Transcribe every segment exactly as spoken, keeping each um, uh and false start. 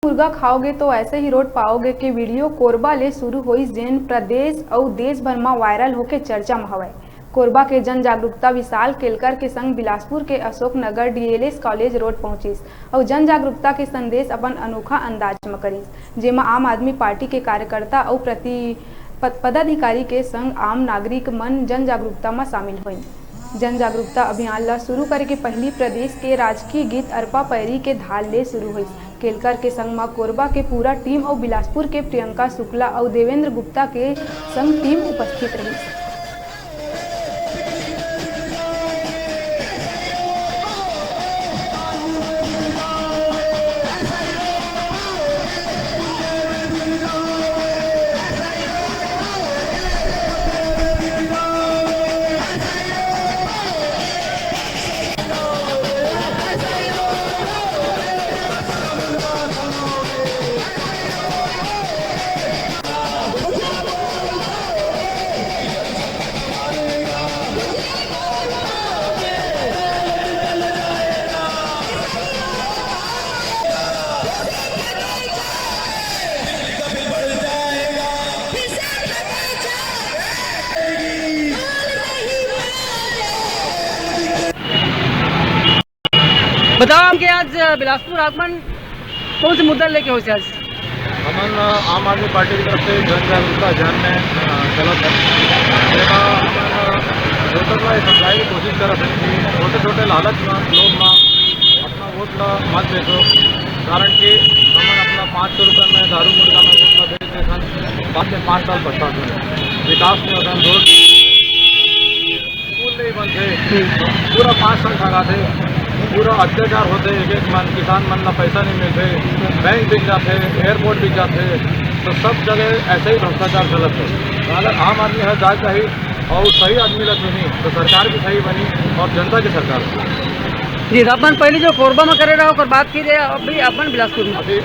मुर्गा खाओगे तो ऐसे ही रोड पाओगे" के वीडियो कोरबा ले शुरू होइस, जेन प्रदेश अउ देश भर म वायरल होके चर्चा म हवय। कोरबा के जन जागरूकता विशाल केलकर के संग बिलासपुर के Ashok Nagar DLS college road पहुंचिस अउ जन जागरूकता के संदेश अपन अनोखा अंदाज म करिस, जेमा आम आदमी पार्टी के कार्यकर्ता अउ प्रति प-, पदाधिकारी के संग आम नागरिक मन जन जागरूकता म शामिल होइन। जन जागरूकता अभियान ल शुरू करे के पहिली प्रदेश के राजकीय गीत अरपा पैरी के धार ले शुरू होइस। केलकर के संग म कोरबा के पूरा टीम अउ बिलासपुर के प्रियंका शुक्ला अउ देवेंद्र गुप्ता के संग टीम उपस्थित रहिस। बताओ, हमके आज बिलासपुर आगमन कौन से मुद्दा लेके होइस आज? हमन, अ, आम आदमी पार्टी की तरफ से जन जागरूकता अभियान में, अ, चलत है, जेमा हमन, अ, वोटर ला ये समझाए की कोशिश करत हन कि छोटे-छोटे लालच में, लोभ में अपना वोट ला मत बेचो, कारण कि हमन अपना पाँच सौ रुपया में दारू मुर्गा में वोट ला बेच देथन, बाद में पाँच साल पछताथन। विकास नहीं होता, रोड स्कूल नहीं बनते, पूरा पाँच साल ठहराते, पूरा अत्याचार होते, एक एक मन, किसान मन ला पैसा नहीं मिलते, बैंक बिक जाते, एयरपोर्ट बिक जाते, तो सब जगह ऐसे ही भ्रष्टाचार चलत है। तो अगर आम आदमी हर जाग जाही और सही आदमी ला चुनी, तो सरकार भी सही बनी और जनता की सरकार बनी। जी, तो अपन पहले जो कोरबा में करे रहा, ओकर बात की रहे, अभी अपन बिलासपुर में। अभी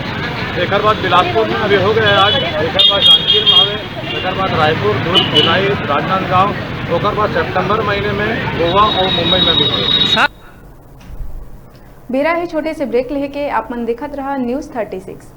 एकर बाद बिलासपुर में अभी हो गया आज, एकर बाद जांजगीर में हवे, एकर बाद रायपुर, दुर्ग, भिलाई, राजनांदगांव, ओकर बाद सितंबर महीने में गोवा और मुंबई में भी हवे। बेरा हे छोटे से ब्रेक लेके, आप मन देखत रहा न्यूज़ थर्टी सिक्स।